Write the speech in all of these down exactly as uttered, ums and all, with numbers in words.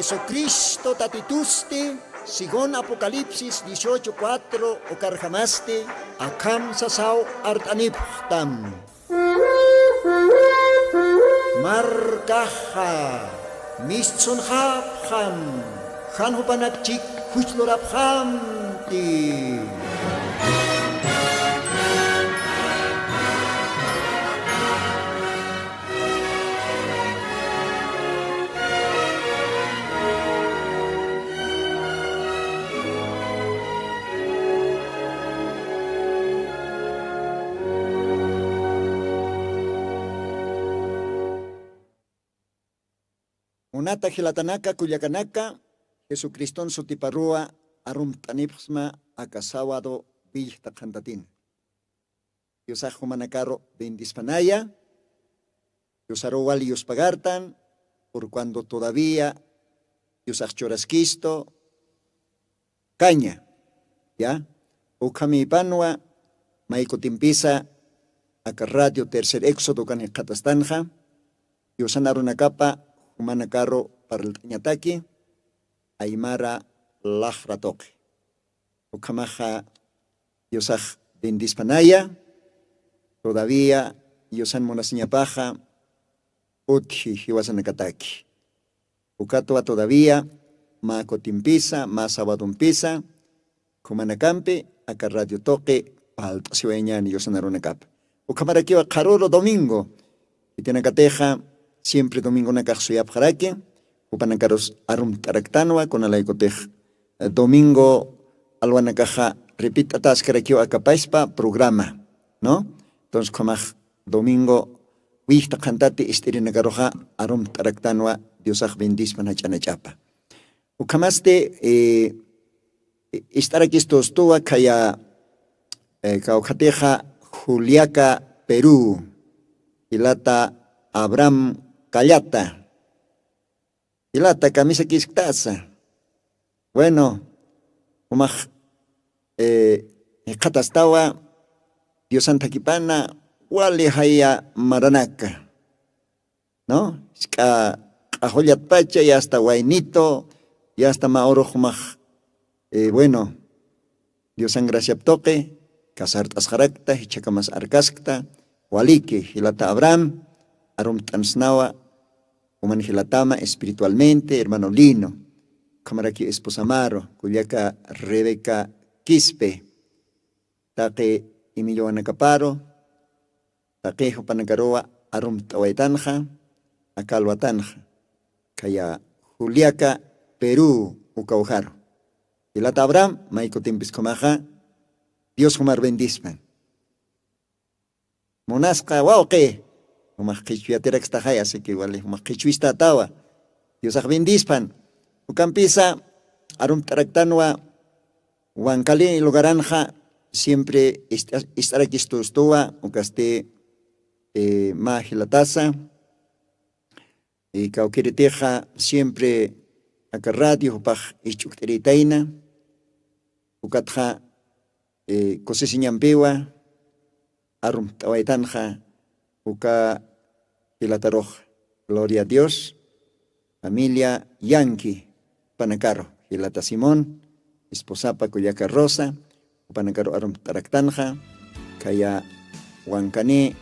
Jesucristo Tatitusti, según Apocalipsis dieciocho cuatro, ukarjamasti akham sasaw art'anipxtam. Markaxa mistsunxapxam, jan jupanakchik juchlurapxamti. Munata jilatanaka, kullakanaka, Jesucriston sutiparuwa arumt'anipxsma aka sábado willxta qhantatina. Diosax jumanakaru bendispanaya. Diosaru wali yuspagartan, por cuando todavía Diosax churaskistu kaña, ya. Ukhamipanwa maykutimpisa aka radio Tercer Éxodo kan jikxatastanxa, Diosan arunakapa jumanakaru parlt'añataki aymara laxra tuqi. Ukhamaxa Diosax bendispanaya. Todavía Diosan munasiñapaxa utji jiwasanakataki. Ukatwa todavía mä kutimpisa, mä sabadompisa, khumanakampi aka radio tuqi palt'asiwayañani Diosan arunakapa. Ukhamarakiwa qharuru domingo, khitinakatixa siempre domingonakax suyapxaraki, jupanakarus arumt'araktanwa, kunalaykutix, eh, domingo alwanakaxa repit'ataskarakiw aka paspa programa, ¿no? Entonces, khamax domingo wikta qhantati ist'irinakaruxa arumt'araktanwa, Diosax bendispan jach'anach'apa. Ukhamasti, eh, ist'arakistustuwa khaya, eh, kawkhatixa Juliaca, Perú, jilata Abraham Callata. Jilata, kamisakisktasa. Bueno, jumax, eh, jikxatastawa Diosan thakipana wali jaya maranaka, ¿no? Isk'a q'ajullatpacha, y hasta waynito, y hasta mä urux jumax, eh, bueno, Diosan graciap tuqi, kasart'asxarakta, jichhakamas arkaskta, waliki, jilata Abraham, arumt'ansnawa, uman jilatama espiritualmente, hermano Lino, ukhamaraki esposamaru, kullaka Rebeca Quispe, taqi imilluwanakaparu, taqi jupanakaruwa arumt'awaytanxa, aka alwatanxa, khaya Juliaca, Perú, ukawjaru. Jilata Abraham, maykutimpis khumaxa, Dios jumar bendispan. Munasqa wawqi, jumax qhichwi yatirakstaxay, así que wali jumax qhichwistatawa. Diosax bendispan. Ukampisa, arumt'araktanwa, Huancalí lugaranxa siempre ist'a-, ist'arakistustuwa, ukasti, eh, mä jilatasa, y kawkiritixa siempre aka radio jupax isch'ukt'iritayna, ukatxa, eh, kusisiñampiwa, arumt'awaytanxa, uka jilatarux, Gloria a Dios, familia Yanqui, panakaru, jilata Simón, esposapa kullaka Rosa, upanakaru arumt'araktanxa, khaya Huancalí,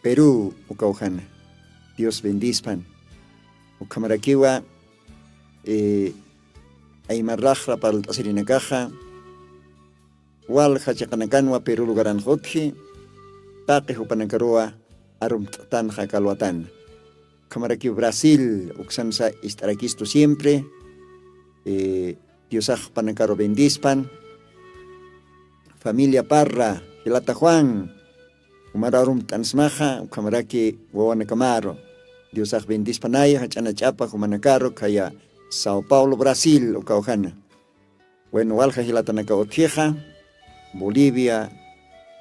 Perú, ukawjana. Dios bendispan. Ukhamarakiwa, eh, aymar laxra parlt'asirinakaxa, walja chiqanakanwa Perú lugaranxa utji, taqi jupanakaruwa arumt'tanxa aka alwatan. Ukhamarakiw Brasil, uksansa ist'arakistu siempre, eh, Diosax jupanakaru bendispan. Familia Parra, jilata Juan, jumaru arumt'ansmaxa, ukhamaraki wawanakamaru. Diosax bendispanaya, jach'anach'apa jumanakaru, khaya Sao Paulo, Brasil, ukawjana. Bueno, walja jilatanaka utjixa, Bolivia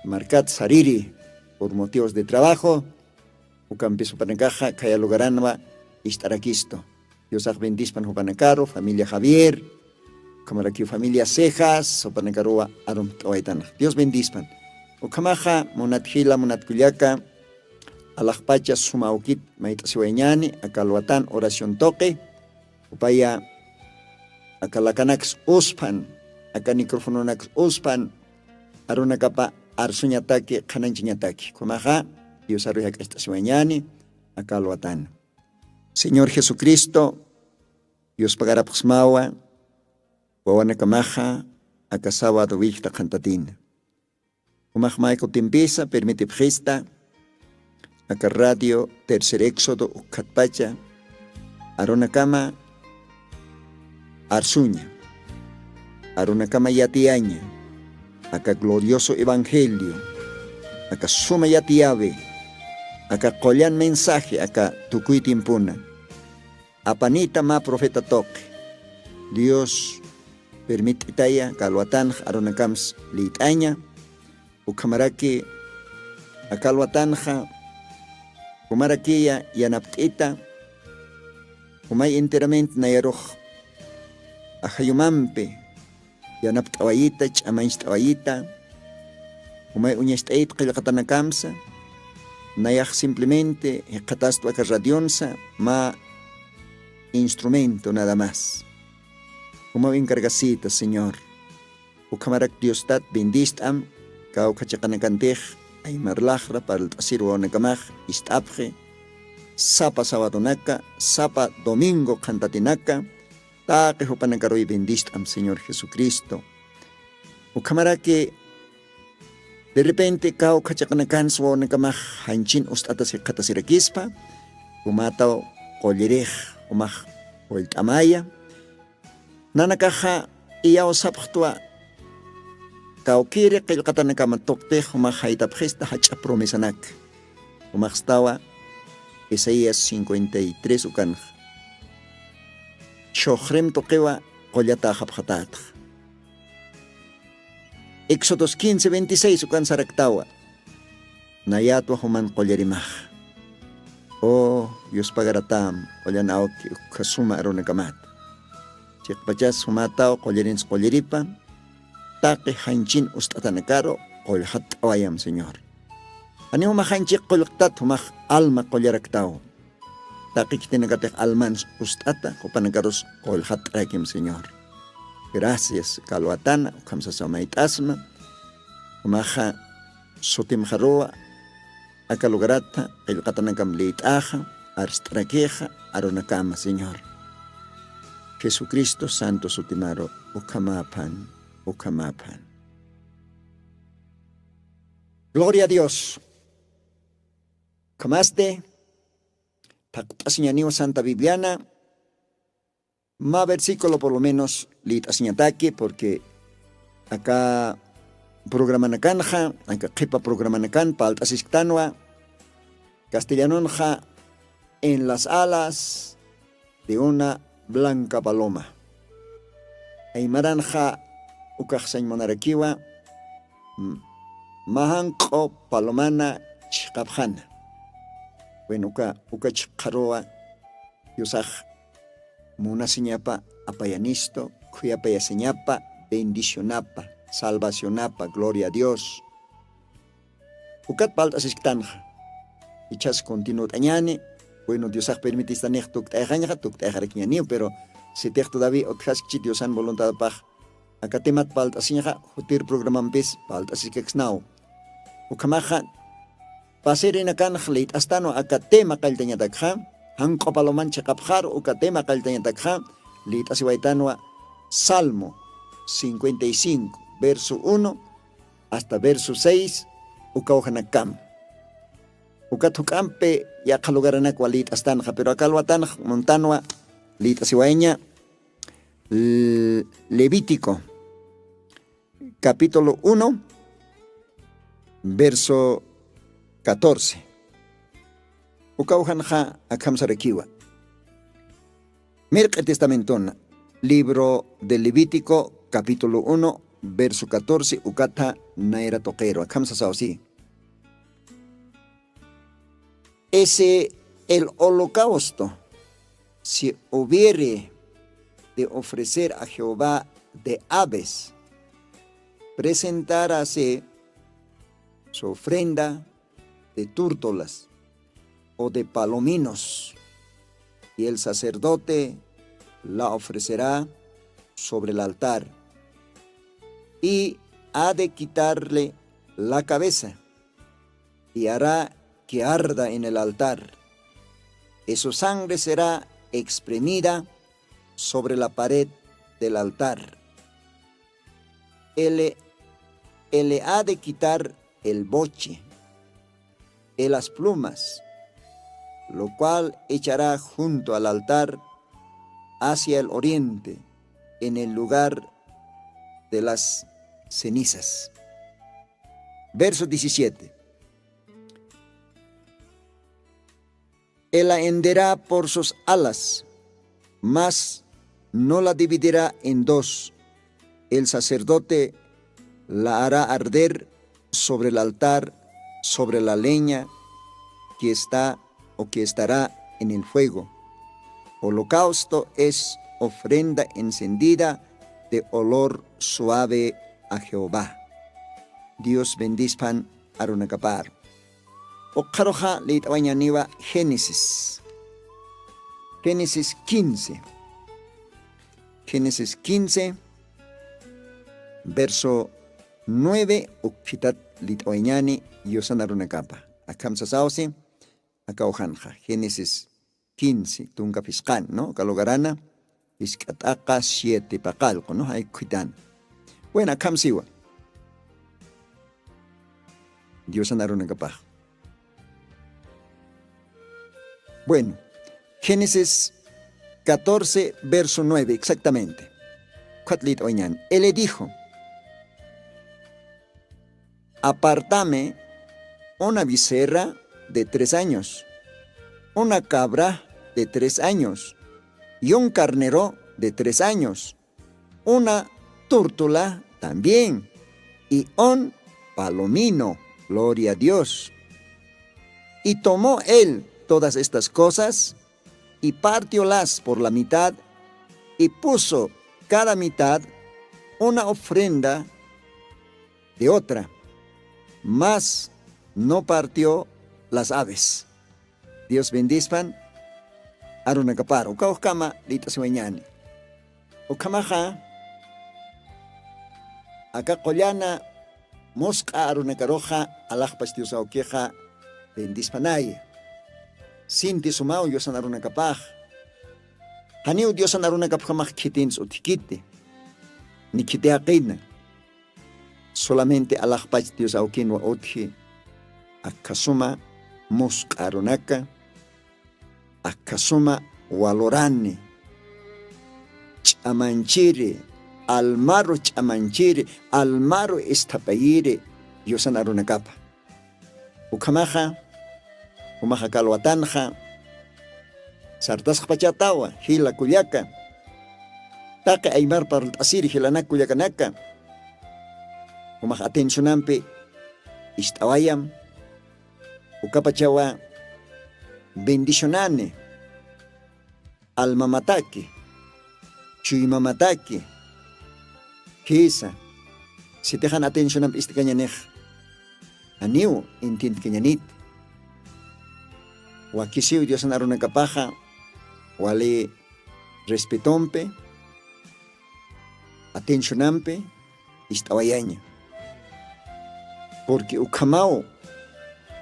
markat sariri, por motivos de trabajo, ukampis jupanakaxa khaya lugaranwa ist'arakistu. Diosax bendispan jupanakaru, familia Javier, ukhamarakiw familia Cejas, jupanakaruwa arumt'awaytanxa. Dios bendispan. Ukhamaxa, munat jila, munat kullaka, alaxpacha suma awkit mayt'asiwayñani, aka alwatan oración tuqi, Upaya aka lakanaks usphan, aka microfononaks usphan arunakapa arsuñataki qhananchañataki. Ukhamaxa diosaruy jak'acht'asiwañani aka alwatana. Señor jesucristo, yuspagarapxsmawa wawanakamaxa aka sabado wikta qhantatina. Umax may kutimpisa permitipxista aka radio tercer éxodo ukkhatpacha arunakama arsuña, arunakama yatiyaña aka glorioso evangelio, aka suma yatiyawi, aka qullan mensaje aka tukuy tiempona. Apanita mä profeta tuqi dios permit'itaya aka alwatanxa arunakams liyt'aña. Ukhamaraki aka alwatanxa jumarakiya yanapt'ita jumay enteramente nayarux ajayumampi yanapt'awayita ch'amañcht'awayita jumay uñacht'ayita qillqatanakamsa. Nayax simplemente jikxatastwa aka radionsa mä instrumento nada más. Jumaw encargasita señor. Ukhamarak diostat bendist'am kawkha chiqanakantix aymarlaxra parlt'asir wawanakamax ist'apxi sapa sabadonaka sapa domingo qhantatinaka taqi jupanakaruy bendist'am señor jesucristo. Ukhamaraki derrepente kawkha chiqanakansa wawanakamax janchin ust'atas jikxatasirakispa jumataw qullirix jumax qullt'amaya. Nanakaxa iyawsapxtwa kawkiri qillqatanakama tuqtix jumax jaytapxista jach'a promesanak. Jumaxstawa isaías cincuenta y tres ukanxa chhuxrim tuqiwa qullataxapxatätxa. Éxodos quince veintiséis ukan saraktawa nayatwa juman qullirimax. O yuspagaratam qullan awki ukhasuma arunakamat chiqpachas jumataw qullirinsi qulliripa taqi janchin ust'atanakaru qullxatt'awayam señor. Jani jumax janchiq qullqtat jumax alma qullaraktaw taqi khitinakatix almans ust'ata jupanakarus qullxatt'arakim señor. Gracias kalwatana ukhamsasa mayt'asma jumaxa sutimxaruwa aka lugarata qillqatanakam liyt'axa arst'arakixa arunakama señor. Jesucristo santo sutimaru ukhamaphan ukhamaphan. Gloria a dios. Ukhamasti thaqt'asiñaniw santa bibliana mä versículo por lo menos lït'asiñataki porque aka programanakanxa aka qhipa programanakan palt'asisktanwa castellanonxa en las alas de una blanca paloma. Aymaranxa ukaxsañ munarakiwa majanq'u palomana chhiqapxana. Bueno uka uka chhiqxaruwa diosax munasiñapa apayanistu khuyapayasiñapa bendicionapa salvacionapa gloria a dios. Ukat palt'asisktanxa ichhas continuwt'añani. Bueno diosax permitistanix tukt'ayxañxa tukt'ayxarakiñaniw pero sitix todavía utjaskchi diosan voluntadpax aka temat palt'asiñxa jutir programampis palt'asiskaksnaw. Ukhamaxa pasirinakanx lït'astanwa aka tema qalltañatakxa janq'u paloman chiqapxaru uka tema qalltañatakxa lït'asiwaytanwa salmo cincuenta y cinco verso uno hasta verso seis. Ukawjanakam ukat juk'ampi yaqha lugaranak walït'astanxa pero akalwatanx muntanwa lït'asiwayaña. Levítico capítulo uno verso catorce. Ukawjanxa akhamsarakiwa mirq'i testamentona libro de levítico capítulo uno verso catorce ukatha nayra tuqiru akhamsasaw si. Y si el holocausto se hubiere de ofrecer a jehová de aves, presentarase su ofrenda de túrtolas o de palominos, y el sacerdote la ofrecerá sobre el altar, y ha de quitarle la cabeza, y hará que arda en el altar, y su sangre será exprimida sobre la pared del altar. Él, él le ha de quitar el boche y las plumas, lo cual echará junto al altar hacia el oriente, en el lugar de las cenizas. Verso diecisiete. Él la henderá por sus alas, mas no la dividirá en dos. El sacerdote la hará arder sobre el altar, sobre la leña que está o que estará en el fuego. Holocausto es ofrenda encendida de olor suave a Jehová. Dios bendispan arunakaparu. Ukxaruxa lït'awañaniwa Génesis. Génesis quince. Génesis quince, verso nueve, ukhitat lït'awañani Diosana runakapa. Akham sasawsi, aka ujanxa. Génesis quince, tunka phisqan, ¿no? Aka lugarana, jisk'at'aqa siete paqallqu, ¿no? Jay ukhitan. Bueno, akham siwa. Diosana runakapax. Bueno, Génesis catorce, verso nueve, exactamente. Ukhat lït'awañan. Él le dijo: "Apartame una becerra de tres años, una cabra de tres años y un carnero de tres años, una tórtola también, y un palomino". Gloria a Dios. Y tomó él todas estas cosas y partiólas por la mitad, y puso cada mitad una ofrenda de otra, mas no partió las aves. Dios bendispan arunakapar. Uka ukhama lït'asiwañani. Ukhamaxa, aka qullana musq'a arunakaruxa, alaxpach Dios awkixa bendispanay. Sinti sumaw Diosan arunakapax. Janiw Diosan arunakapjamax khitints utjkiti, ni khiti jaqina. Solamente alaxpach Dios awkinwa utji, akha suma musq'a arunaka, akha suma valorani, ch'amanchiri, almaru ch'amanchiri, almaru isthapayiri Diosan arunakapa. Ukhamaxa, jumaxa kalwatanxa, sartasxpachatawa, jila kullaka, taqi aymar parlt'asiri jilanak kullakanaka, jumax atencionampi ist'awayam, ukapachawa bendicionani, almamataki, chuymamataki, jisa, sitixan atencionampi ist'kañanix, janiw entiendkañanit. Wakisiw Diosan arunakapaxa, wali respetompi, atencionampi, ist'awayaña. Porque ukhamaw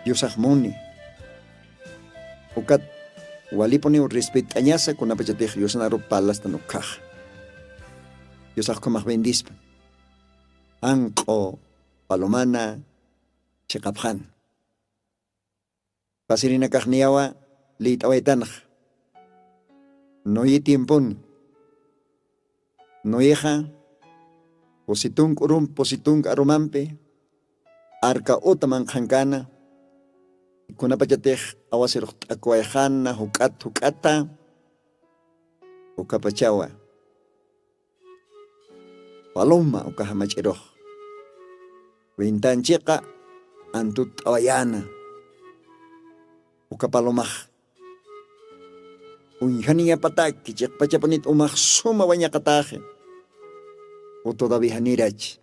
Diosax muni. Ukat walipuniw respet'añasa kunapachatix Diosan aru parlastan ukkhaxa. Diosax ukhamax bendispa. Anq'u palomana chiqapxan. Pasirinakax niyawa liyt'awaytanxa. Noé tiempon. Noexa pusi tunka urum, pusi tunka arumampi arka uta manqhankana, kunapachatix awasirux t'akwayxana juk'at juk'ata, ukapachawa paloma uka jamach'irux. Wintanchiqa antut t'awayana. Uka palomax uñjaniñapataki, chiqpachapunit umax suma wañaqataxi. U todavía janirachi.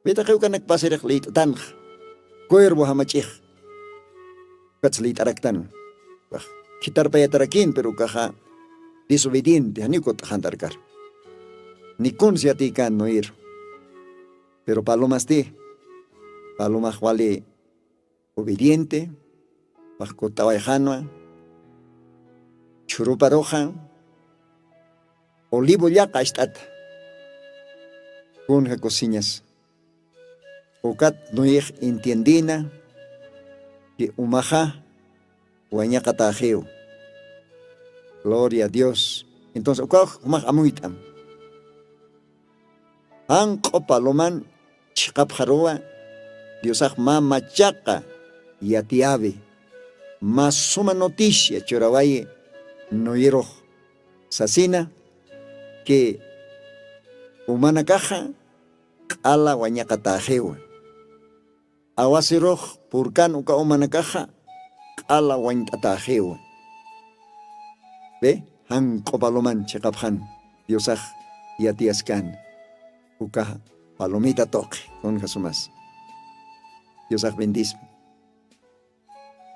Witaqi ukanak pasirix liyt'atanxa. Cuervo jamach'ix. Ukats liyt'araktan. Ukax khitarpayatarakin, pero ukaxa Desobediente janiw kut'xantarkar. Ni kuns yatiykan noyir. Pero palomasti, palomax wali obediente, pax kut'awayxanwa. Chhuruparuxa olivo llaqa acht'ata. Kunja kusiñas ukat nuyix entiendina ki umaxa wañaqataxiw. Gloria a dios. Entonces ukax jumax amuyt'am. Janq'u paloman chhiqapxaruwa diosax mä machaqa yatiyawi mä suma noticia churawayi. Nuyirux sasina ki umanakaxa q'ala wañaqataxiwa. Awasirux purkan uka umanakaxa q'ala wañt'ataxiwa. Be janq'u paloman chhiqapxan diosax yatiyaskan uka palomita tuqi. Kun jasumas diosax bendispa.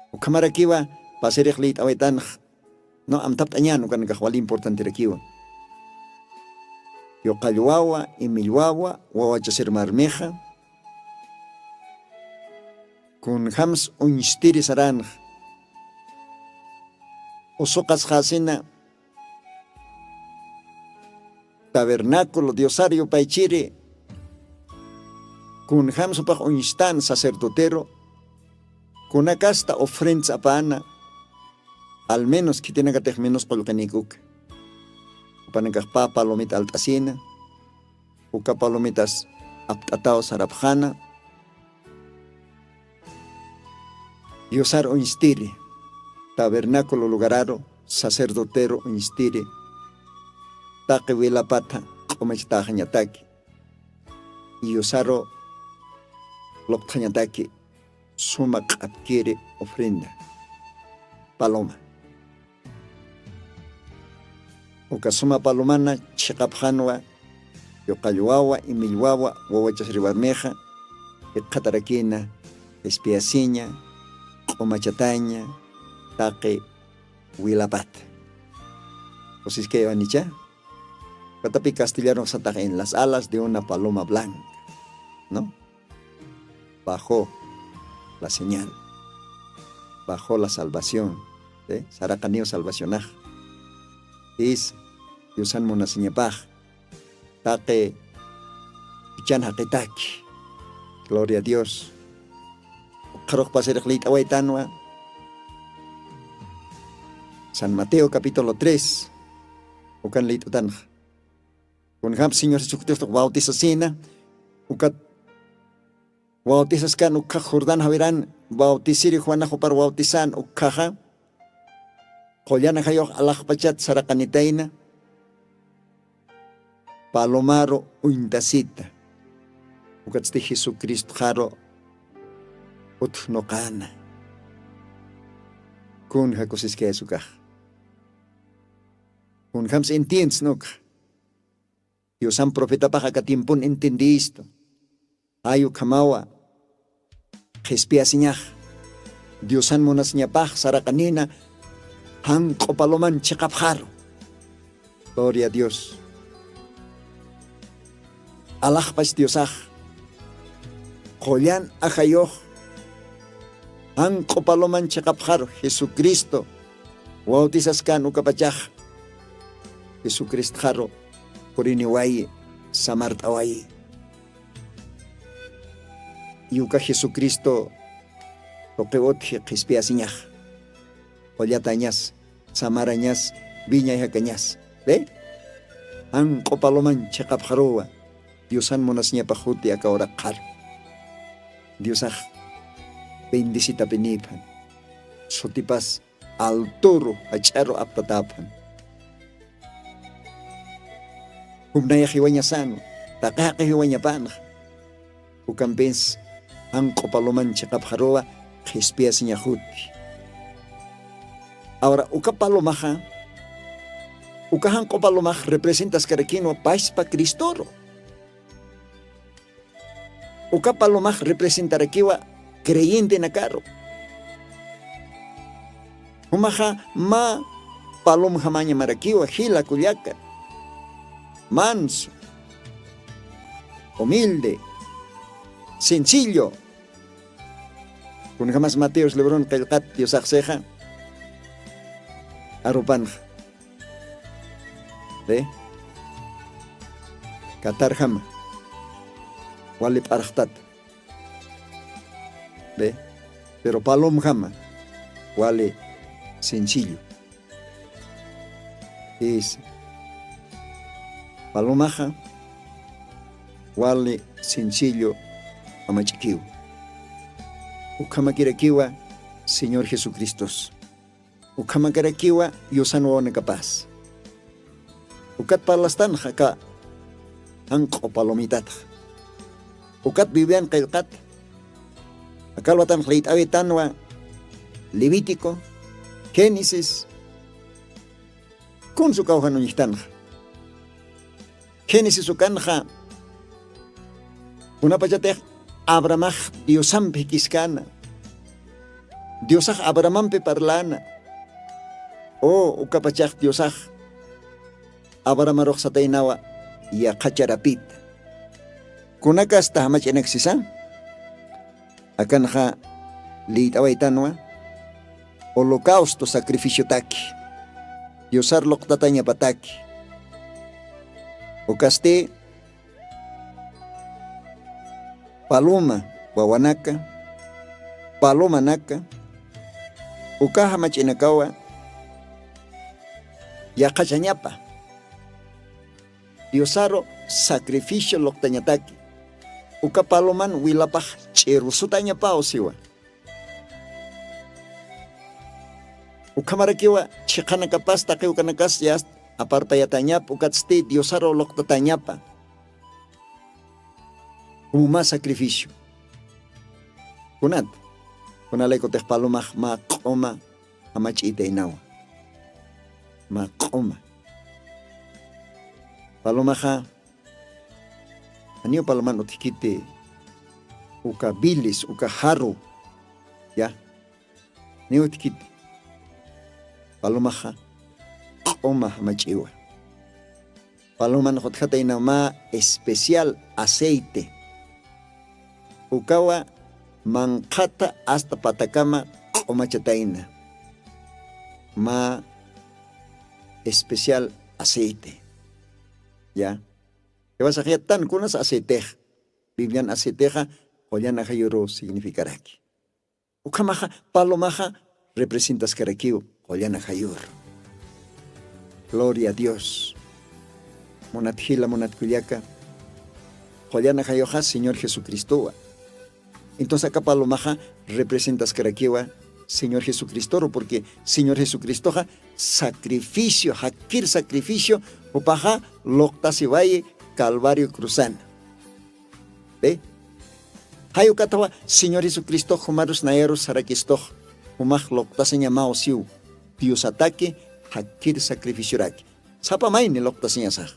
Ukhamarakiwa pasirix liyt'awaytanx. No amthapt'añän ukanakax wali importantirakiwa. Yuqallwawa imillwawa wawachasirmarmixa kunjams uñstiri saranxa. Usuqasxasina tabernáculo diosar yupaychiri kunjamsupax uñstan sacerdoteru kunakasta ofrendas apana. Al menos khitinakatix menos qullqinikuk upanakaxpa palomita alt'asina uka palomitas apt'ataw sarapxana. Diosar uñstiri tabernáculo lugararu sacerdoteru uñstiri taqi wilapatha q'umachataxañataki. Diosaru luqthañataki suma q'apkiri ofrenda paloma. Uka suma palomana chhiqapxanwa yuqallwawa imillwawa wawachasriwarmixa. Iqhatarakina qhispiyasiña q'umachataña taqi wilapata. Kusiskayawanicha? Katapi castellano satax en las alas de una paloma blanca, no? Bajo la señal, bajo la salvación. Saraqaniw salvacionax is diosan munasiñapax taqi juchan jaqitaki. Gloria a dios. Qharux pasirix liyt'awaytanwa san mateo capítulo tres ukan liyt'utanxa. Kunjamp señor jesucristox bautisasina ukat bautisaskan ukhax jordán jawiran bautisiri juanax upar bautisan ukhaxa qullan ajayux alaxpachat saraqanitayna palomaru uñtasita. Ukatsti jesucristxaru utjnuqana. Kunja kusiskayas ukax kunjams entiendsna ukxa. Diosan profetapax aka tiempon entiendistu. Ay ukhamawa qhispiyasiñax diosan munasiñapax saraqanina janq'u paloman chiqapxaru. Gloria a dios. Alaxpach diosax qullan ajayux janq'u paloman chiqapxaru jesucristo bautisaskan ukapachax. Jesucristxaru puriniwayi samart'awayi. Yuka jesucristo tuqiwutji qhispiyasiñax qullatañas samarañas viñayjakañas. Be janq'u paloman chiqapxaruwa diosan munasiñapax juti aka uraqxaru. Diosax bendisitapiniphan sutipas alturu jach'aru aptataphan. Jumnayax jiwañasanwa taqi jaqi jiwañapanxa. Ukampins janq'u paloman chiqapxaruwa qhispiyasiñax juti. Awra uka palomaxa uka janq'u palomax representaskarakinwa paspa cristoru. Uka palomax representarakiwa creyentenakaru. Jumaxa mä Palomjamaña marakiwa jila kullaka, manso, humilde, sencillo. Kunjamas mateos libron qillqat diosaxsixa arupanxa, de katarjama wali p'arxtata, de pero palomjama wali sencillo. Isa, palomaxa wali sencillo amach'ikiw. Ukhamakirakiwa señor jesucristos, ukhamakarakiwa yusan wawanakapas. Ukat parlastanxa aka janq'u palomitatxa ukat biblian qillqata. Akalwatanxa liyt'awitanwa levítico, génesis, kunsu kawjanuñjtanxa. Génesis ukanxa kunapachatix abrahamax diosampi jikiskana, diosax abrahamampi parlana. O ukapachax diosax abrahamaruxsataynawa yaqhacharapita. Kunakasta jamach'inaksisa akanxa liyt'awaytanwa holocausto sacrificiotaki, diosar luqtatañapataki. Ukasti paloma wawanaka, palomanaka uka jamach'inakawa yaqhachañapa diosaru sacrificio luqtañataki. Uka paloman wilapax ch'irusutañapaw siwa. Ukhamarakiwa chhiqanakapas taqi ukanakas yast aparpayatañapa ukatsti diosaru luqtatañapa. Uma sacrificio kunat kunalaykutix palomax mä q'uma jamach'itaynawa. Mä q'uma palomaxa janiw paloman utjkiti uka bilis uka jaru. Ya, niw utjkiti. Palomaxa q'uma jamach'iwa. Paloman jutjatayna mä especial aceite. Ukawa manqhata asta patakama q'umachatayna mä especial aceite. Ya, jiwasax yattan kunas aceitex biblian aceitexa qullan ajayuru significaraki. Ukhamaxa palomaxa representaskarakiw qullan ajayuru. Gloria a dios. Munat jila munat kullaka, qullan ajayuxa señor jesucristowa. Entonces aka palomaxa representaskarakiwa señor jesucristoru porque señor jesucristoxa sacrificio jakkir sacrificio jupaxa luqtasiwayi calvario cruzana. Jay ukatawa señor jesucristox jumarus nayarus sarakistux jumax luqtasiñamaw siw diosataki jakkir sacrificioraki. Sapa mayni luqtasiñasax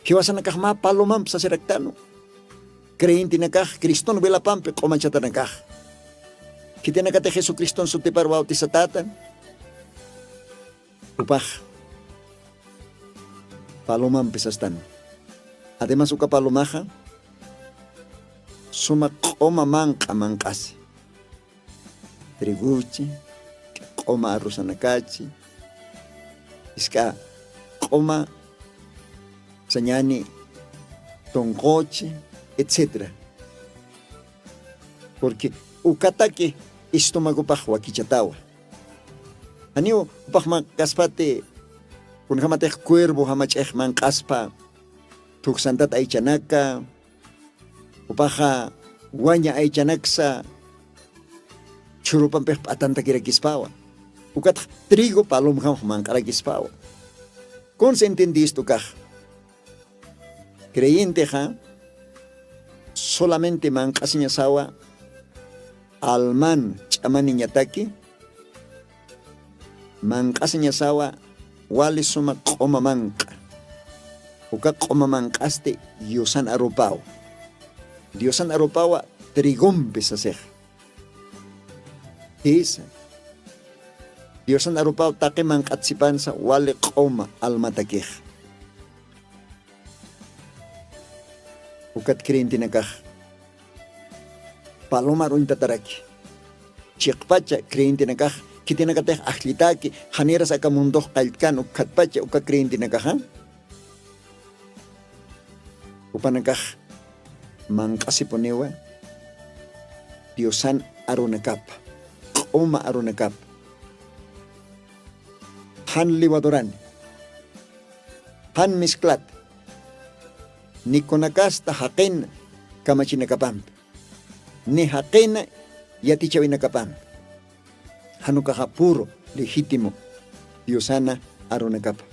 jiwasanakax mä palomamp sasiraktanu. Creyentenakax criston wilapampi q'umachatanakax khitinakatix jesucriston sutipar bautisatätan. Jupax palomampi sastanu. Además uka palomaxa suma q'uma manq'a manq'asi triguchi, q'uma arrusanakachi, isk'a q'uma sañani tunquchi, etcétera. Porque ukataki istumagupax wakichatawa. Janiw jupax manq'kaspati kunjamatix cuervo jamach'ix manq'aspa thuksantat aychanaka jupaxa waña aychanaksa chhurupampix p'atantakirakispawa. Ukatx trigo palomjamx manq'arakispawa. Kunsa entiendistu ukax? Creyentexa solamente manq'asiñasawa alman ch'amaniñataki manq'asiñasawa wali suma q'uma manq'a. Uka q'uma manq'asti diosan arupawa. Diosan arupawa trigompi sasixa. Jisa. Diosan arupaw taqi manq'atsipansa wali q'uma almatakix. Ukat creyentenakax palomar uñtataraki. Chiqpacha creyentenakax khitinakatix ajllitaki, janiras aka mundox qalltkan ukkhatpacha uka creyentenakaxa. Upanakax manq'asipuniwa diosan arunakapa, q'uma arunakapa. Jan liwadurani, jan misclata, nikunakasta jaqin kamachinakapampi, ni jaqin yatichawinakapampi. Janukaxa puro legítimo diosana arunakapa.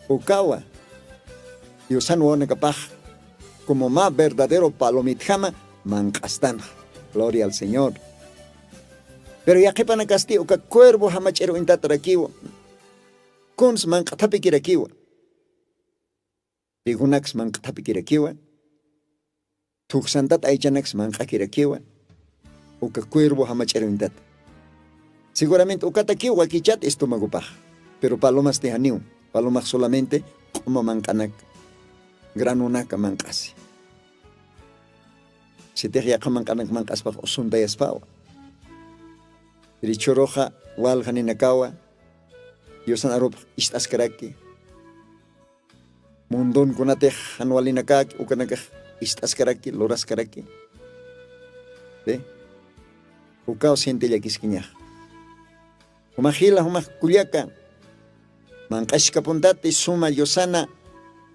Ukawa diosan wawanakapax como mä verdadero palomitjama manq'astanxa. Gloria al señor. Pero yaqhipanakasti uka cuervo jamach'ir uñtatarakiwa. Kuns manq'athapikirakiwa. Trigonaks manq'athapikirakiwa. Thujsantat aychanaks manq'akirakiwa. Uka cuervo jamach'ir uñtata. Seguramente ukatakiw wakichat estomagopax. Pero palomasti janiw. Palomax solamente q'uma manq'anak, granonaka manq'asi. Sitix yaqha manq'anak manq'aspax usuntayaspawa. Richhuruxa walja ninakawa diosan arupax ist'askaraki. Mundon kunatix jan walinakaki ukanakax ist'askaraki, luraskaraki. Ukaw siente llakiskiñax. Jumax jila jumax kullaka, manq'askapuntati suma yusana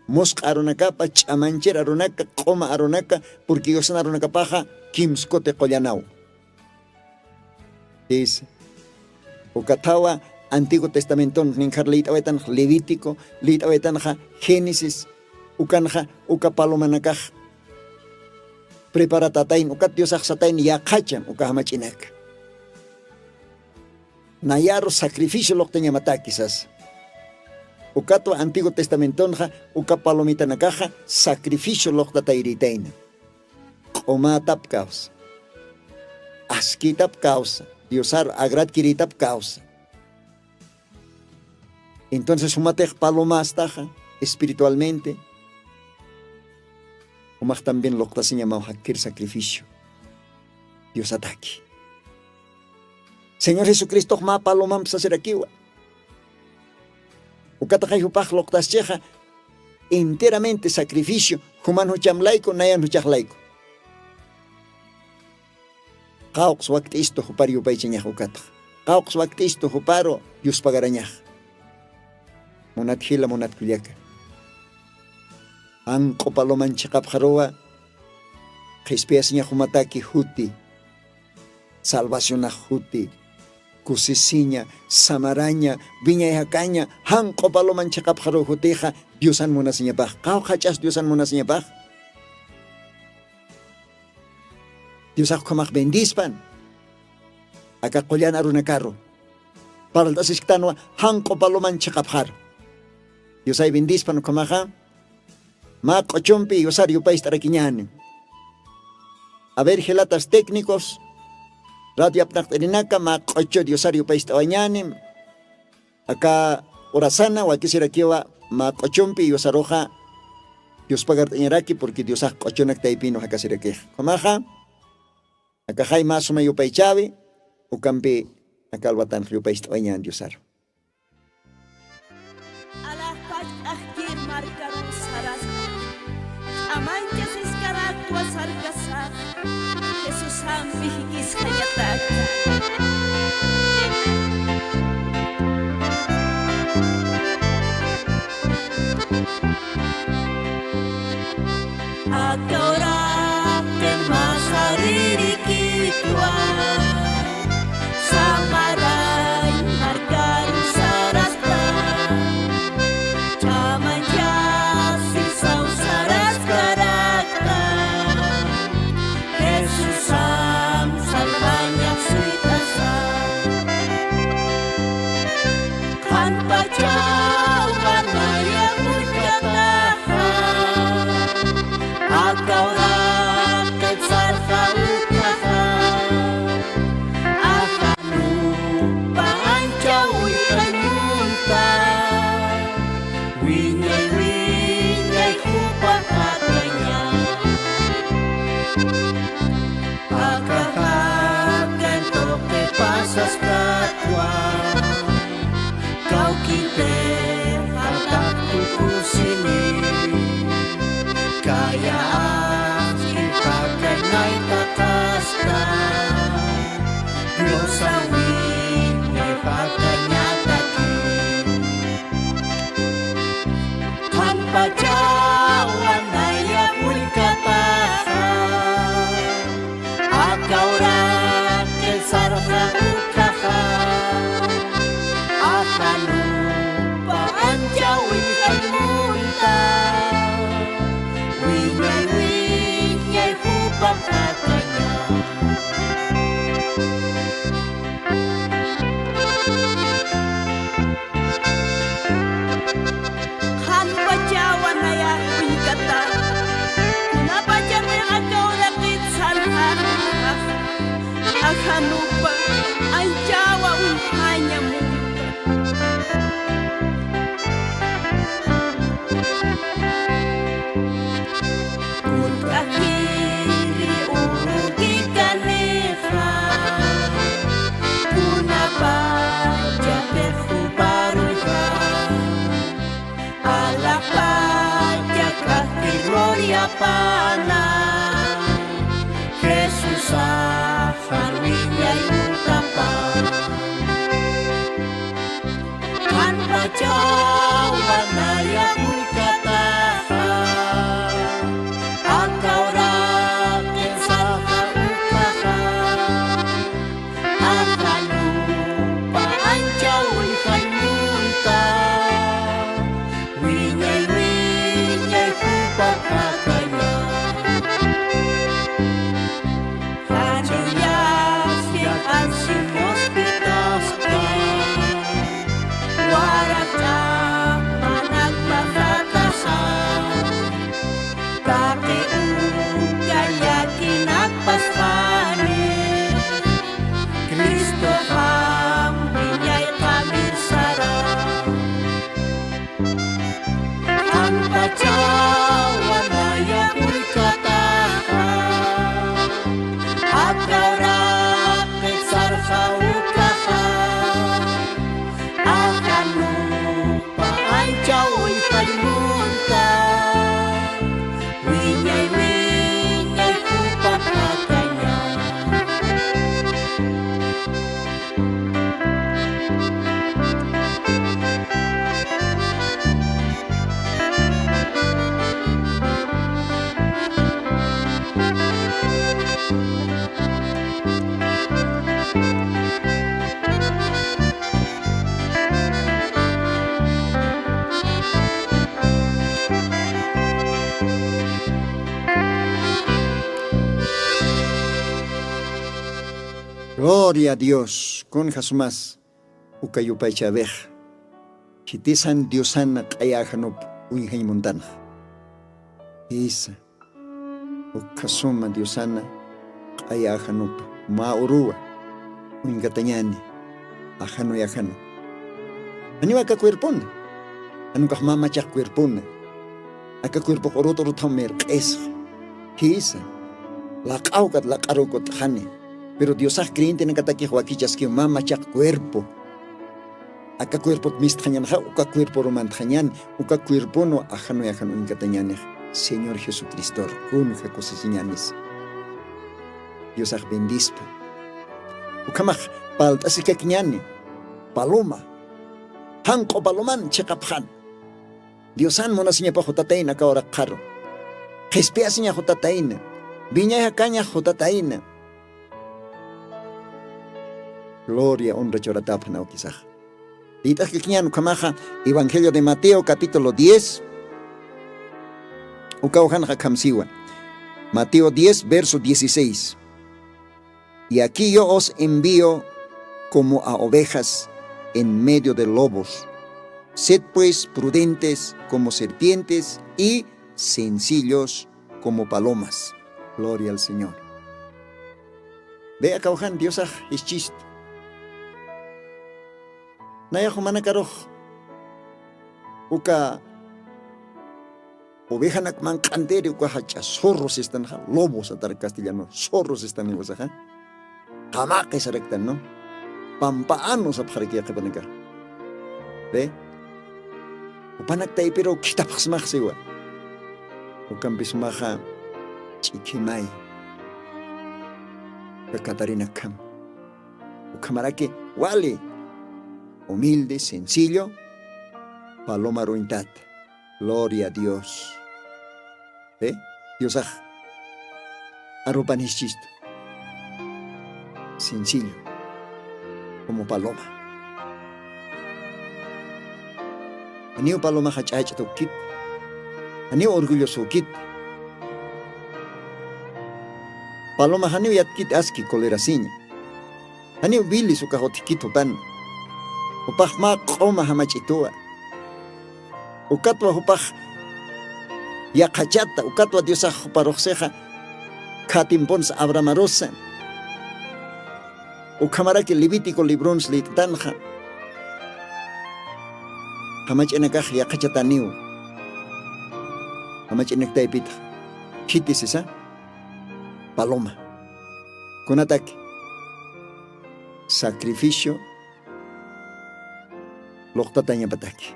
musq'a arunakapa, ch'amanchir arunaka, q'uma arunaka, purki yusana arunakapaxa kimskuti qullanaw. Tis ukathawa antiguo testamenton ninkhar liyt'awaytanxa levítico, liyt'awaytanxa génesis. Ukanxa uka palomanakax preparatatayni ukat diosaxsatayni yaqhachan uka jamach'inaka. Nayaru sacrificio luqtañamataki sasa. Ukatwa antiguo testamentonxa uka palomitanakaxa sacrificio luqtatayritayna. Q'umätap kawsa, askïtap kawsa, diosar agradkirïtap kawsa. Entonces jumatix palomastaxa espiritualmente, jumax también luqtasiñamaw jakkir sacrificio diosataki. Señor jesucristox mä palomamp sasirakiwa. Ukataxay jupax luqtaschixa enteramente sacrificio, juman jucham layku nayan juchax layku. Qawqs wakt'istu jupar yupaychañax ukatax, qawqs wakt'istu juparu yuspagarañax. Munat jila munat kullaka, janq'u paloman chiqapxaruwa qhispiyasiñax jumataki juti, salvacionax juti, kusisiña, samaraña, wiñay jakaña, janq'u paloman chiqapxaruw jutixa diosan munasiñapax, qawqhach'as diosan munasiñapax. Diosax ukhamax bendispan aka qullan arunakaru, parlt'asisktanwa janq'u paloman chiqapxaru. Diosay bendispan ukhamaxa. Mä q'uchumpi yusar yupayst'arakiñänim. A ver jilatas técnicos, radio apnaqt'irinaka mä q'uchu diosar yupayst'awañänim. Aka urasana wakisirakiwa mä q'uchumpi yusaruxa yuspagart'añaraki purki diosax q'uchunak taypinu jakasirakix. Ukhamaxa akaxay mä suma yupaychäwi, ukampi aka alwatanx yupayst'awañän diosaru. Alaxpach q'aqkir markarus saraspa, ch'amanchasiskarakwa sarkasax, Jesusampi jikisxañataka. Aka uraqin masaririkitwa, Samaray markaru saraspa, ch'amanchasi sawsaraskarakta, Jesusam salvañax suytasa. Pana, Jesusax jan wiñay utapa. Jan pachawa nayax uñkataxa, aka uraqin sarxa ukaxa. Ajanupa ancha uñjay munta, wiñay wiñay jupapxataña. Jach'uyax yaq'ansimuskt'axta, waraqt'ax manakmaxatasa. Taqi uka yakinakpasqani, Cristoxam wiñay qamirsara. Jan pachawa nayax uñkataxa, aka uraqix sarxa ukaxa. Ajanupa ancha uñjay munta, wiñay wiñay jupapxataña. Gloria a Dios, kunja sumas uka yupaychäwix. Khitisan Diosan q'aya ajanup uñjañ muntanxa. Jisa. Uka suma Diosana q'aya ajanupa mä uruwa uñkatañäni, ajanuy ajanu. Janiw aka cuerpona, jan ukax mä machaq cuerpona. Aka cuerpox urut urutjam mirq'isxa. Jisa, laq'aw ukat laq'aruw kut'xani. Pero Diosax creyentenakatakix wakichaskiw mä machaq cuerpo. Aka cuerpot mistxañanxa, uka cuerporu mantxañäni, uka cuerponwa ajanuy ajan uñkatañänix Señor Jesucristor, kunja kusisiñänis. Diosax bendispa. Ukhamax parlt'asikakiñäni, paloma. Janq'u paloman chiqapxän. Diosan munasiñapax jutatayna aka uraqxaru. Qhispiyasiñax jutatayna. Wiñay jakañax jutatayna. Gloria, honra churatapxan awkisax. Liyt'askakiñän ukhamaxa Evangelio de Mateo, capítulo diez. Uka ujanxa akham siwa. Mateo diez, verso dieciséis. Y aquí yo os envío como a ovejas en medio de lobos. Sed pues prudentes como serpientes y sencillos como palomas. Gloria al Señor. Ve, aka ujan Diosax jischistu. Nayax jumanakarux uka ovejanak manq'antiri uka jach'a zorro sistanxa, lobo satar castellano, zorro sistaniw usaxa. Qamaqi saraktan, ¿no? Pampa'anu sapxaraki yaqhipanakax. ¿Ve? Jupanak taypiruw khithapxsmax siwa. Ukampis jumaxa ch'ikhimay. Uka Catarinakham. Ukhamaraki wali, humilde, sencillo, palomaruñ tata. Gloria a Dios. ¿Ve? Diosax arupan jischistu. Sencillo, como paloma. Janiw paloma jach'ach'tukit, janiw orgullosukit. Paloma janiw yatkit aski colerasiña. Janiw wilis ukax utjkit jupan. Jupax mä q'uma jamach'ituwa. Ukatwa jupax yaqhachata, ukatwa Diosax juparuxsixa khatimpunsa Abrahamarusa. Ukhamaraki Levítico libruns liyt'tanxa. Jamach'inakax yaqhachataniw. Jamach'inak taypitxa. Khitis sisa. Paloma. Kunataki. Sacrificio luqtatañapataki.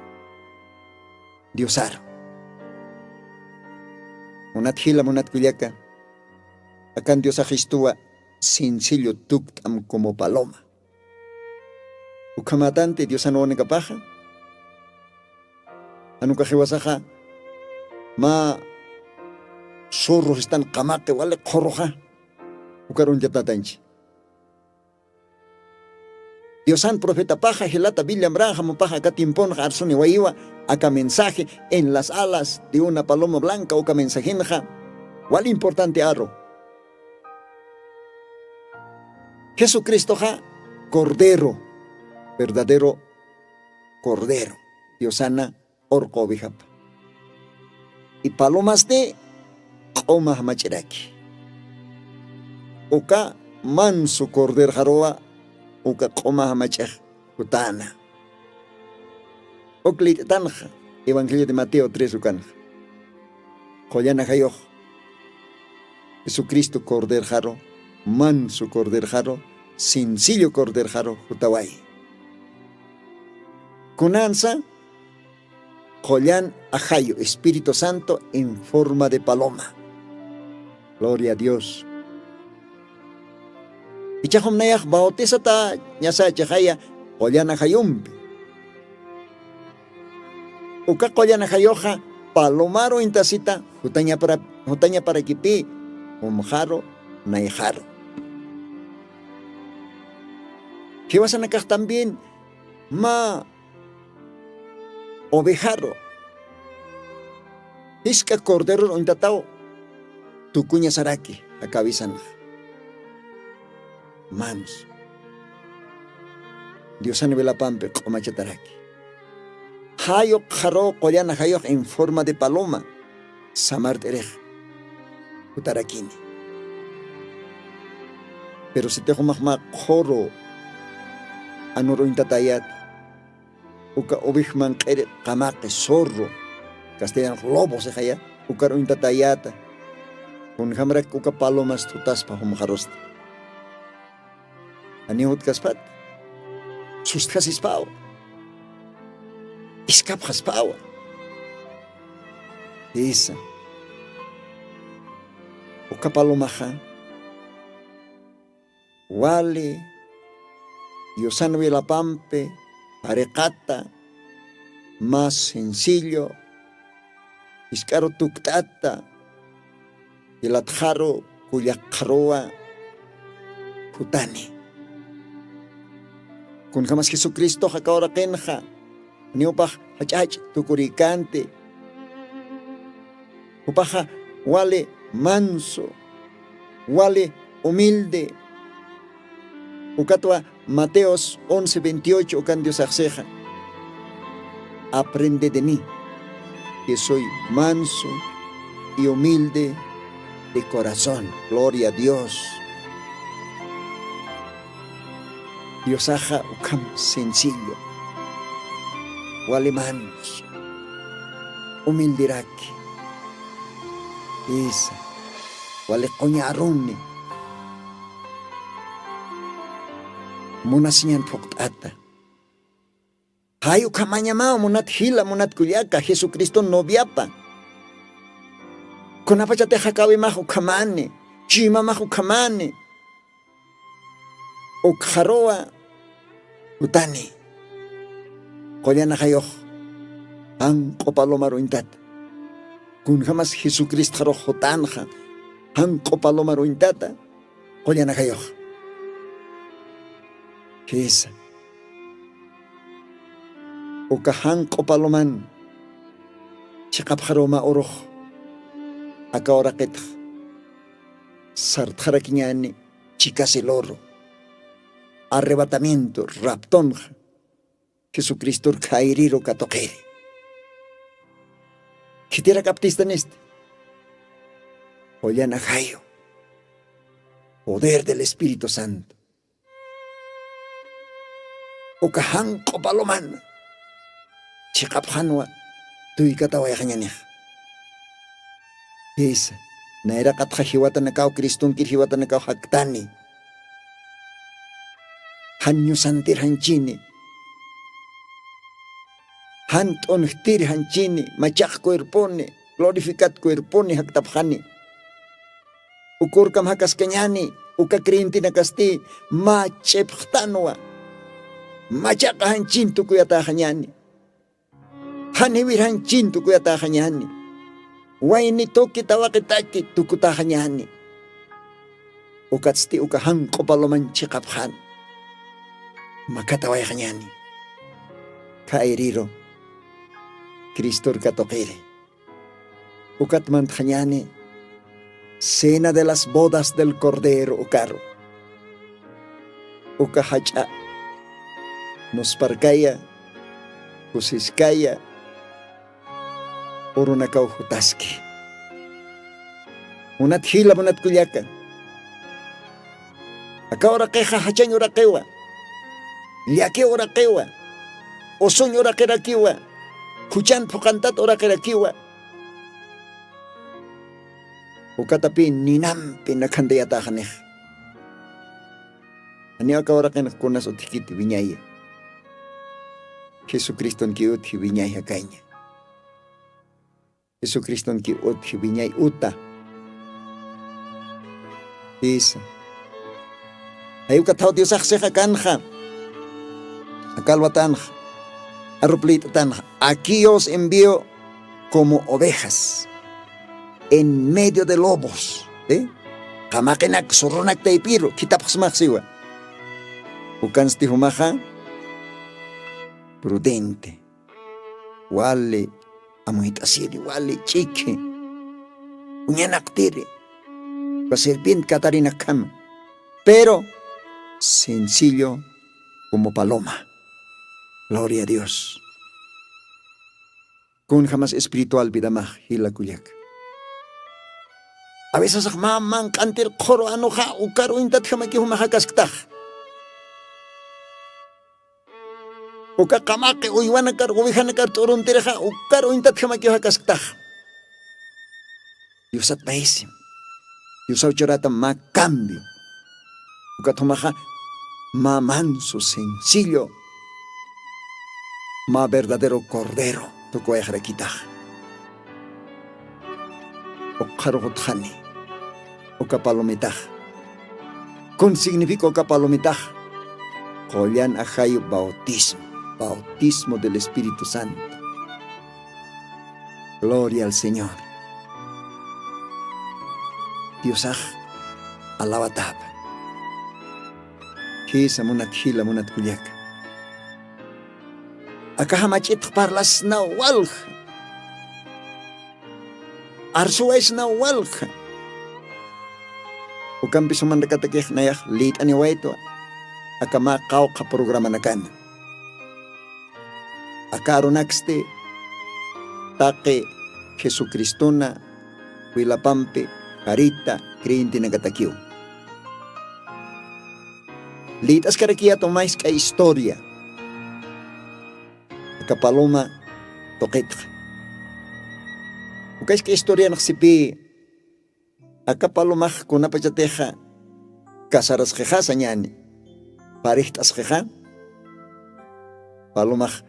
Diosaru. Munat jila munat kullaka, akan diosax istuwa sencillo tukt'am como paloma. Ukhamatanti diosan wanakapaxa anukaxiwasaxa, mä surrus istan qamaqi wali qhuruxa. Ukar uñtatatanchi diosan profetapaxa jilata billamranxa mupaxa aka tiemponxa arsuni wayiwa aka mensaje en las alas de una paloma blanca uka mensajenxa. Wal importante aru jesucristoxa cordero, verdadero cordero, diosana orqo ovejapa. Ipalumasti q'uma jamach'iraki uka mansu corderxaruwa uka q'uma jamach'ix jutana. Uk lit'itanxa evangelio de mateo tres ukanxa qullan ajayux jesucristo corderxaru, mansu corderxaru, sencillo corderxaru jutaway. Kunansa qullan ajayu espíritu santo en forma de paloma. Gloria a dios. Ichaxum nayax bautizata ñasa chixaya qullan ajayumpi. Uka qullan ajayuxa palomaru intasita jutañaparakipi jumxaru nayxaru. Jiwasanakax también mä ovejaru jisk'a corderor uñtataw tukuñasaraki jakawisanxa. Mansu diosan wilapampi q'umachataraki. Jayuq qharuw qullan ajayux en forma de paloma samart'irix jutarakini. Pero sitix umax mä qhuru anur uñtatayäta uka uvij manq'iri qamaqi zorro castellanx lobo sixaya ukar uñtatayäta. Kunjämarak uka palomas thutaspa jumxarusti? Janiw jutkaspat sustjasispawa iskapxaspawa. Jisa uka palomaxa wali diosan wilapampi pariqata más sencillo jisk'aru tukt'ata jilatxaru kullakxaruwa jutani. Kunjämas jesucristoxa kawraqinxa niwpax jach'ach'a tukurïkänti. Jupaxa wali manso wali humilde. Ukatwa mateos once veintiocho ukan diosaxsixa aprende de mí que soy manso y humilde de corazón. Gloria a dios. Diosaxa ukham sencillo wali manso humilderaki. Jisa wali quñaruni munasiñan phuqt'ata. Jay ukhamañamaw munat jila munat kullaka jesucristo noviapa. Kunapachatix jakawimax ukhamani chuymamax ukhamani ukxaruwa jutani. Qullan ajayux jan q'upalumar uñtata kunjämas jesucristxarux jutanxa jan q'upalumar uñtata. Qullan ajayux jisa uka jan q'upaluman chiqapxaruw mä urux aka uraqitx sartxarakiñäni. Chikasi luru arrebatamiento raptunxa jesucristor khayriru katuqiri. Khitirakaptistanisti qullan ajayu poder del espíritu santo uka jan q'upalumana chiqapxanwa tuykatawayxañanix. Jisa nayraqatxa jiwatanakaw cristonkir jiwatanakaw jaktani jan ñusantir janchini jan t'unjtir janchini machaq cuerponi glorificat cuerponi jaktapxani. Ukurkam jakaskañani uka creyentenakasti. Mä ch'ipxtanwa, machaqa janchin tukuyatäxañani. Janiwir janchin tukuyatäxañani. Wayni tuki tawaqitaki tukutaxañani. Ukatsti uka janq'u paloman chiqapxan. Makatawayxañani. Khayriru cristur katuqiri. Ukat mantxañani cena de las bodas del cordero ukaru. Uka jach'a nusparkaya, kusiskaya urunakaw jutaski. Munat jila munat kullaka, aka uraqixa jachañ uraqiwa, llaki uraqiwa, usuñ uraqirakiwa, juchan phuqantat uraqirakiwa. Ukatapi ninampi nakhantayataxanix. Aniw aka uraqinx kunas utjkit wiñaya. Jesucristonki utji wiñay jakaña. Jesucristonki utji wiñay uta. Isa. Jay uka thaw diosax sixa kanxa, akalwatanxa, aruplït'atanxa, aquí yo os envío como ovejas en medio de lobos. Qamaqinak surunak taypiru khithapxsmax siwa. Ukansti jumaxa prudente, wali amuyt'asiri, wali ch'ikhi, uñanaqtiri, uka serpiente katarinakkhama, pero sencillo como paloma. Gloria a Dios. Kunjamas espiritual vidamax jila kullaka. Aveces mä manq'antir qhuru anuxa ukar uñtatjamakiw jumax jakasktax. Uka qamaqi uywanakar ovejanakar t'uruntirixa ukar uñtatjamakiw jakasktax. Diosat mayisim. Diosaw churatam mä cambio. Ukat jumaxa mä manso, sencillo, mä verdadero cordero tukuwayxarakitax. Ukxaru jutxani uka palomitax. Kun significa uka palomitax? Qullan ajayu bautismo, bautismo del Espíritu Santo. Gloria al Señor. Diosax alawatapa. Jisa munat jila munat kullaka. Akaxa mach'itx parlasnaw walja. Arsuwaysnaw walja. Ukampis jumanakatakix nayax lït'aniwaytwa. Aka mä qawqha programanakana. Aka arunaksti taqi Jesucristona wilapampi jarita creyentenakatakiw. Lït'askarakiyat uma jisk'a historia. Aka paloma tuqitxa. Uka jisk'a historianax sipï. Aka palomax kunapachatixa casarasqixa sañäni, parejt'asqixa, palomax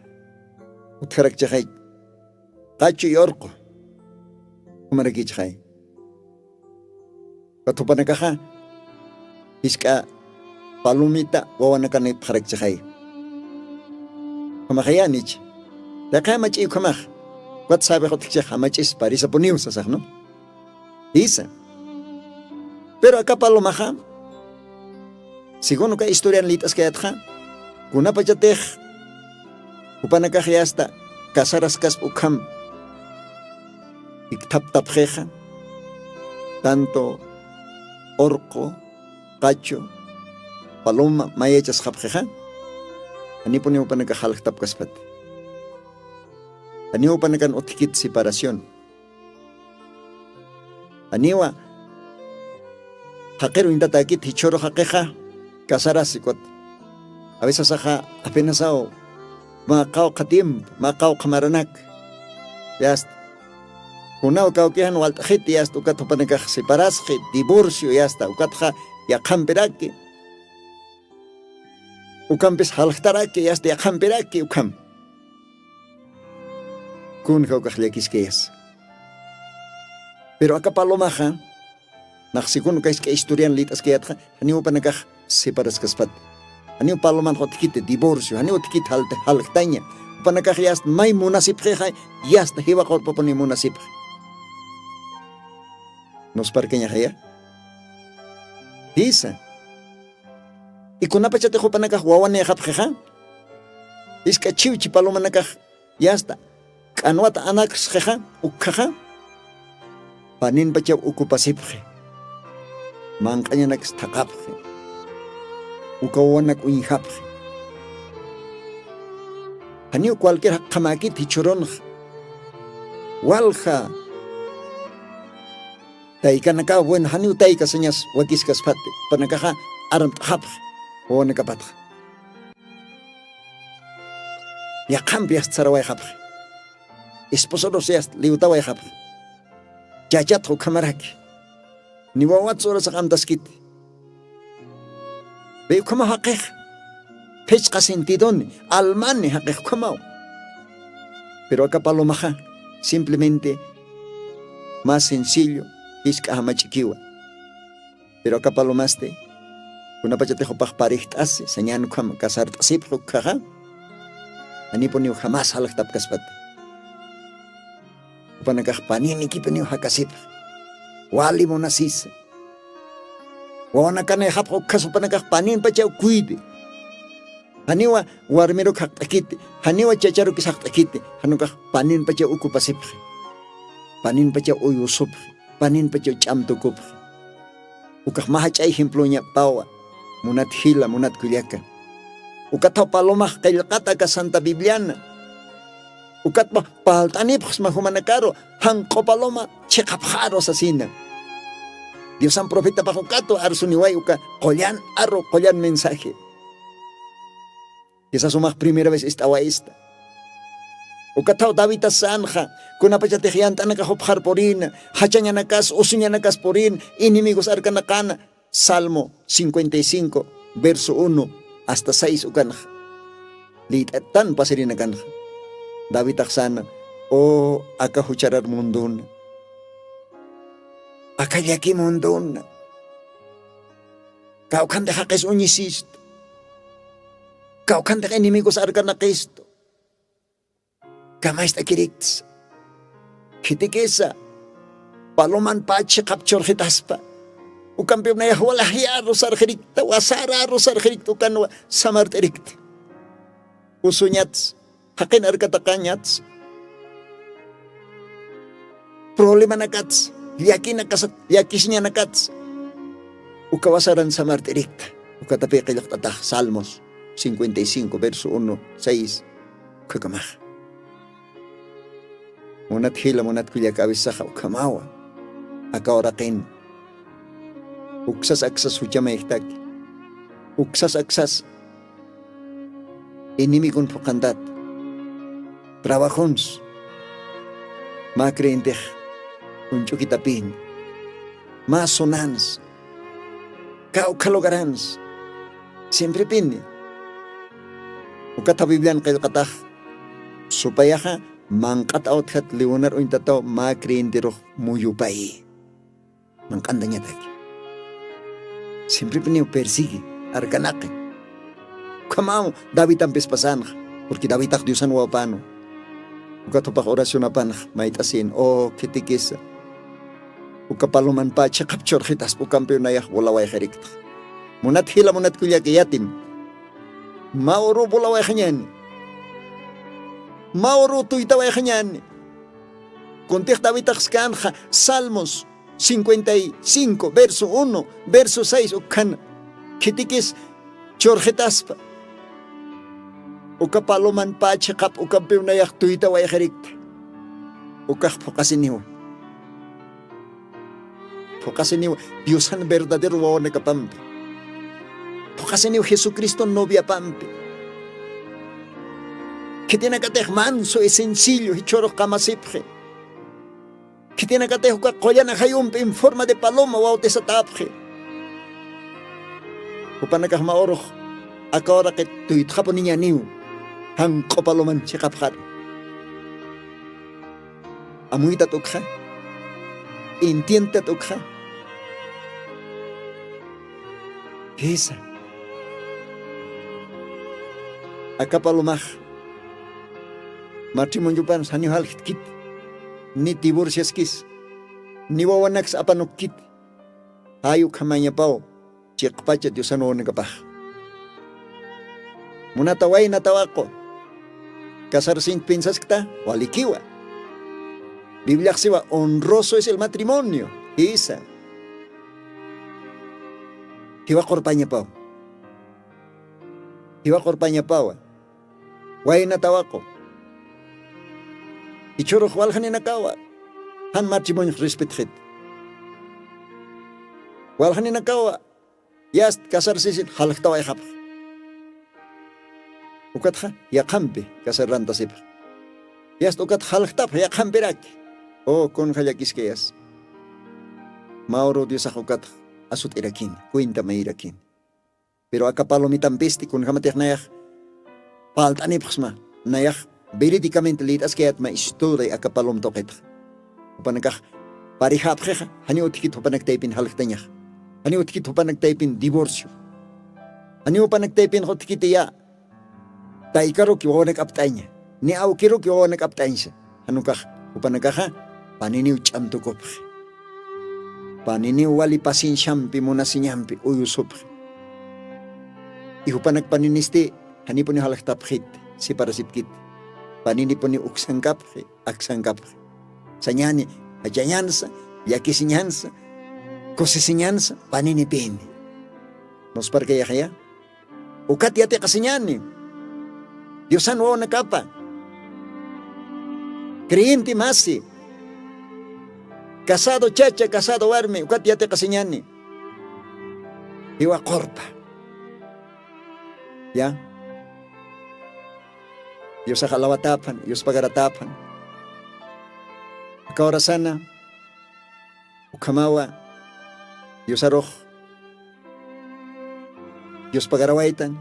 utjarakchixay qachu y urqu. Jumarakïchixay. Ukat jupanakaxa jisk'a palomita wawanakanipxarakchixay. Jamaxayänich. Taqi jamach'iy ukhamax. Ukat sabix utjkchix jamach'is parisapuniw sasax, ¿no? Jisa. Pero aka palomaxa, según uka historian lït'askayatxa, kunapachatix jupanakax yasta casaraskaspa ukham ikthaptapxixa, tanto urqu, qachu, paloma mayachasxapxixa, janipuniw jupanakax jaljtapkaspati. Janiw jupanakan utjkit separación. Janiwa jaqir uñtatäkit jichhüru jaqixa casarasi ukat. A veces axa apenasaw mä qawqha tiempo, mä qawqha maranak, yasta. Kunaw kawkijan walt'xiti, yasta, ukat jupanakax separasqi, divorcio, yasta, ukatxa yaqhampiraki. Ukampis jaljtaraki, yasta, yaqhampiraki ukham. Kunja ukax llakiskayasa. Pero aka palomaxa, naxsikun uka isk'a historian lït'askayätxa, janiw jupanakax separaskaspati. Janiw palomanxa utjkiti divorcio, janiw utjkiti jal-, jalktaña. Jupanakax yasta may munasipxixa, yasta jiwaq urpapuni munasipxi. Nusparkañaxaya. Jisa. Y kunapachatix jupanakax wawanïxapxixa, isk'a chiwchi palomanakax yasta k'anwata anaksxixa, ukkhaxa paninpachaw ocupasipxi. Manq'añanaks thaqhapxi. Uka wawanak uñjapxi. Janiw cualquier jaqhamäkit jichhürunxa. Walja taykanakaw, bueno, janiw tayka sañas wakiskaspati, jupanakaxa armt'xapxi wawanakapatxa. Yaqhampi yasta sarawayxapxi. Esposorus yasta liwtawayxapxi. Chachatxa ukhamaraki. Ni wawats urasax amtaskiti. Pï ukhamaw jaqix. Phichqa sentidoni, almani jaqix ukhamaw. Pero aka palomaxa simplemente más sencillo, jisk'a jamach'ikiwa. Pero aka palomasti, kunapachatix jupax parejt'asi, sañän ukham casart'asipxi ukkhaxa, janipuniw jamas jalktapkaspati. Jupanakax paninikipuniw jakasipxi. Wali munasisa. Wawanakanïxapxi ukkhas jupanakax paninpachaw cuide. Janiwa warmiruk jaqt'akiti, janiwa chacharukis jaqt'akiti, jan ukax paninpachaw ocupasipxi. Paninpachaw uywasupxi. Paninpachaw ch'amtukupxi. Ukax mä jach'a ejemploñapawa, munat jila, munat kullaka. Ukathaw palomax qillqata aka Santa Bibliana. Ukatpax parlt'anipxsma jumanakaru, janq'u paloma chiqapxaru sasina. Diosan profetapax ukatwa arsuniway uka qullan aru, qullan mensaje. Quizás umax primera vez ist'awaysta. Ukathaw Davidas sänxa, kunapachatix yant'anakax upxar purïna, jachañanakas, usuñanakas purïna, enemigos arkanaqana. Salmo cincuenta y cinco, verso uno hasta seis ukanxa. Lït'atan pasirinakanxa. Davidax säna, o aka jucharar munduna. Aka llaki munduna. Kawkhantix jaqis uñisistu. Kawkhantix enemigos arkanaqistu. Kamacht'akiriktis. Khitikisa. Paloman pä chiqap churxitaspa. Ukampiw nayax walaxyaru sarxirikta, wasararu sarxirikta, ukanwa samart'irikta. Usuñats, jaqin arkataqañats, problemanakats, llakinakasat, llakisiñanakats, uka wasaran samart'irikta. Ukatapï qillqt'atax Salmos cincuenta y cinco, verso uno, seis, ukhakamaxa. Munat jila, munat kullaka, a veces saxa ukhamawa. Aka uraqin uksas aksas juchamayjtaki. Uksas aksas enemigon phuqhantat. Trabajons mä creyentix uñch'ukitapïn. Mä zonans. Kawkha lugarans. Siemprepini. Ukatha Biblian qillqatax supayaxa manq'at awtjat liwnar uñtataw mä creyenterux muyupayi. Manq'antañataki. Siemprepiniw persigue, arkanaqi. Ukhamaw Davidtampis pasanxa, porque Davidtax Diosan wawapänwa. Ukat jupax oracionapanxa mayt'asin, o khitikisa. Uka paloman pä chiqap churxitaspa, ukampiw nayax bulawayxirikta. Munat jila, munat kullaka, yatim. Mä uru bulawayxañäni. Mä uru tuytawayxañäni. Kuntix Davidtax skanxa Salmos cincuenta y cinco, verso uno, verso seis, ukhana. Khitikis churxitaspa. Uka paloman pä chiqap ukampiw nayax tuytawayxirikta. Ukax phuqasiniwa. Phuqasiniwa Diosan verdadero wawanakapampi. Phuqasiniwa Jesucristo noviapampi. Khitinakatix manso y sencillo jichhürux qamasipxi. Khitinakatix uka qullan ajayumpi en forma de paloma bautizatäpxi. Jupanakax mä urux aka uraqit tuytxapuniñäniw, janq'u paloman chiqapxar. Amuytat ukxa. entientat ukxa? Jisa. Aka palomax matrimoniopan saniw jaljitkit, ni divorciaskis, ni wawanaks apanukkit. Jay ukhamañapaw chiqpacha diosan wawanakapax. Munata waynata waqu, casarsiñ pensaskta walikiwa. Bibliaxsiwa honroso es el matrimonio. Jisa. Jiwa qurpañapaw. Jiwa qurpañapawa. Waynata waqu. Ichhurux waljaninakawa jan matrimoniox respetxit. Waljaninakawa yast casarsisit jaljtawayxapx. Ukatxa yaqhampi casarrantasipx. Yast ukat jaljtapx yaqhampiraki. O kunxa llakiskayas. Mauru diosax ukatx asut'irakini cuenta mayirakini. Pero aka palomitampisti kunjamatix nayax palt'anipxsma, nayax verídicamente lït'askayatma isturay aka palom tuqitxa. Jupanakax parejapxixa janiw utjkit jupanak taypin jaljtañax. Janiw utjkit jupanak taypin divorcio. Janiw jupanak taypinxa utjkiti ya taykaruki wawanak apt'aña, ni awkiruki wawanak apt'añsa. Janukax jupanakaxa paniniw ch'amtukupxi. Paniniw wali pacienciampi munasiñampi uyusupxi. Y jupanak paninisti janipuni jaljtapxit, separasipkit. Paninipuni uksankapxi, aksankapxi. Sañani jachañansa, llakisiñansa, kusisiñansa paninipini. Nusparkayaxaya. Ukat yatiqasiñani diosan wawanakapa. Creyente masi, casado chacha, casado warmi, ukat yatiqasiñani. Jiwa qurpa. Ya. Diosax alawataphan, yuspagarataphan. Aka urasana ukhamawa diosarux yuspagarawaytan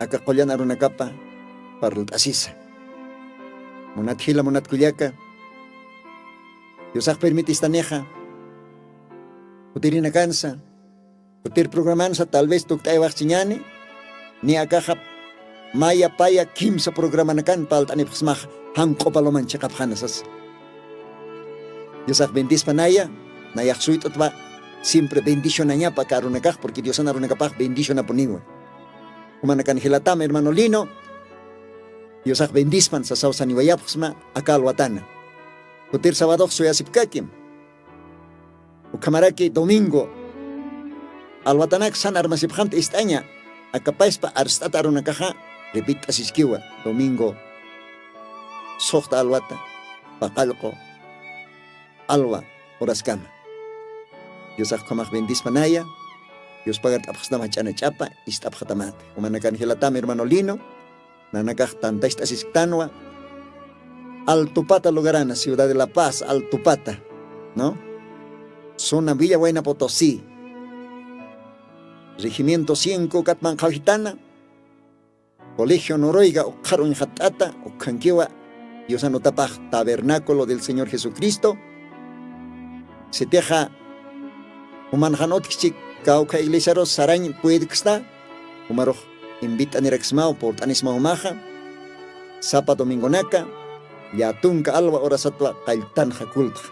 aka qullan arunakapa parlt'asisa. Munat jila munat kullaka, diosax permitistanixa jutirinakansa jutir programansa tal vez tukt'aywaxchiñani. Ni akaxa maya paya kimsa programanakan palt'anipxsmax jan q'upaloman chiqapxana sasa. Diosax bendispa naya. Nayax suyt'utwa siempre bendicionañapa aka arunakax porque diosan arunakapax bendicionapuniwa. Jumanakan jilatam hermano lino. Diosax bendispan sasaw saniwayapxsma aka alwatana. Jutir sabadox suyasipkakim. Ukhamaraki domingo alwatanak san armasipxamta ist'aña. Akapaspa arst'ata arunakaxa repit'asiskiwa domingo suxta alwata paqallqu alwa uraskama. Diosax ukhamax bendispanaya. Diospagar t'apxsnama ch'ana ch'apa ist'apxatamata. Jumanakan jilatam hermano lino. Nanakax tantacht'asisktanwa altupata lugarana ciudad de la paz altupata, no? Suna villa buena potosí, regimiento cinco ukatman qhawjitana. Colegio noruega ukxar uñxatt'ata ukkhankiwa diosanutapax tabernáculo del señor jesucristo. Sitixa jumanxan utkhchi kawkha iglesiarus sarañ puedksta. Jumarux invit'aniraksmaw purt'anisma jumaxa sapa domingonaka llatunka alwa urasatwa qalltanxa kultxa.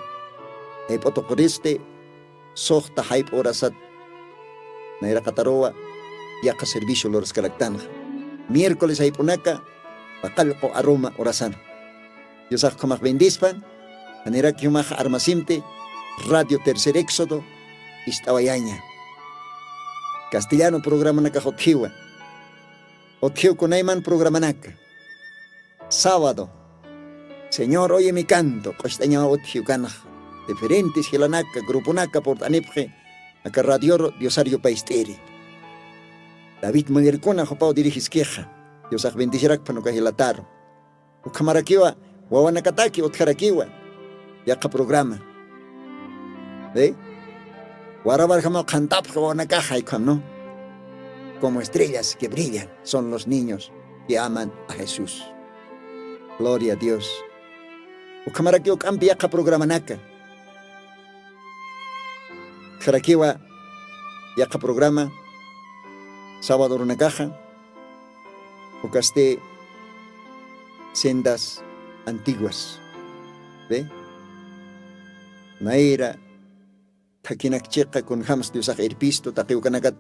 Jayp'u tuquristi suxta jayp'u urasat nayraqataruwa yaqa servicio luraskaraktanxa. Miércoles jayp'unaka paqallqu aruma urasan. Diosax ukhamax bendispan. Janiraki jumax armasimti radio tercer éxodo ist'awayaña. Castellano programanakax utjiwa. Utjiw kunayman programanaka sábado señor oye mi canto q'ust'añaw utjiw kanxa. Diferentes jilanaka gruponaka purt'anipxi aka radioru diosar yupayst'iri. David mullirkuna jupaw dirigiskixa. Diosax bendisirakpan uka jilataru. Ukhamarakiwa wawanakataki utjarakiwa yaqa programa. Warawarjamaw qhantapxi wawanakaxa ikham no. Como estrellas que brillan son los niños que aman a jesús. Gloria a dios. Ukhamarakiw k'ampi yaqa programanaka. Jarakiwa yaqha programa sábado runakaxa, ukasti sendas antiguas. Ve, nayra thakinak chiqa kunjams diosax irpistu taqiwkanakat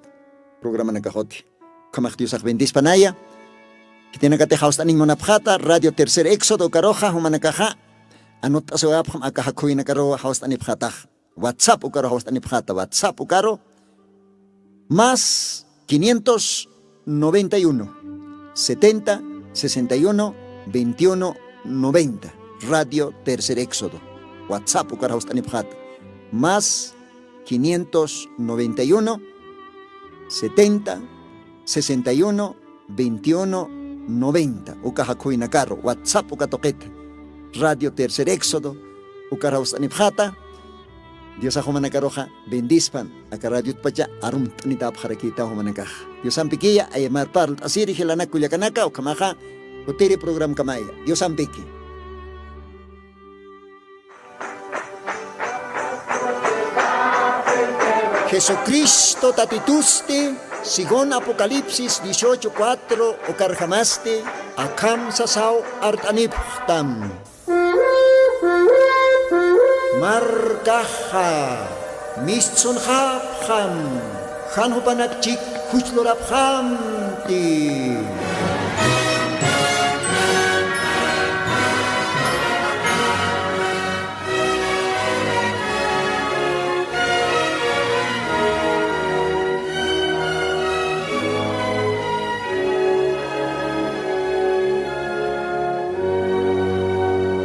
programanakaxuti. Ukhamax diosax bendispanaya. Khitinakati jawst'aniñ munapxata radio tercer éxodo ukaruxa jumanakaxa anut'asiwayapxam aka jakhuynakaruwa jawst'anipxatax. WhatsApp ukaru jawst'anipxata, WhatsApp ukaru más quinientos noventa y uno, setenta, sesenta y uno, veintiuno, noventa. Radio tercer éxodo. WhatsApp ukaru jawst'anipxata, más quinientos noventa y uno, setenta, sesenta y uno, veintiuno, noventa. Uka jakhuynakaru WhatsApp uka tuqita, radio tercer éxodo ukaru jawst'anipxata. Diosax jumanakaruxa bendispan aka radiotpacha arumt'anitäpxarakïtaw jumanakaxa. Diosampikiya ayamar parlt'asiri jilanak kullakanaka ukhamaxa, kutiri programkamaya. Diosampiki. Jesucristo tatitusti según apocalipsis dieciocho cuatro ukarjamasti akham sasaw art'anipxtam. Markaxa mistsunxapxam, jan jupanak chik juchlurapxamti.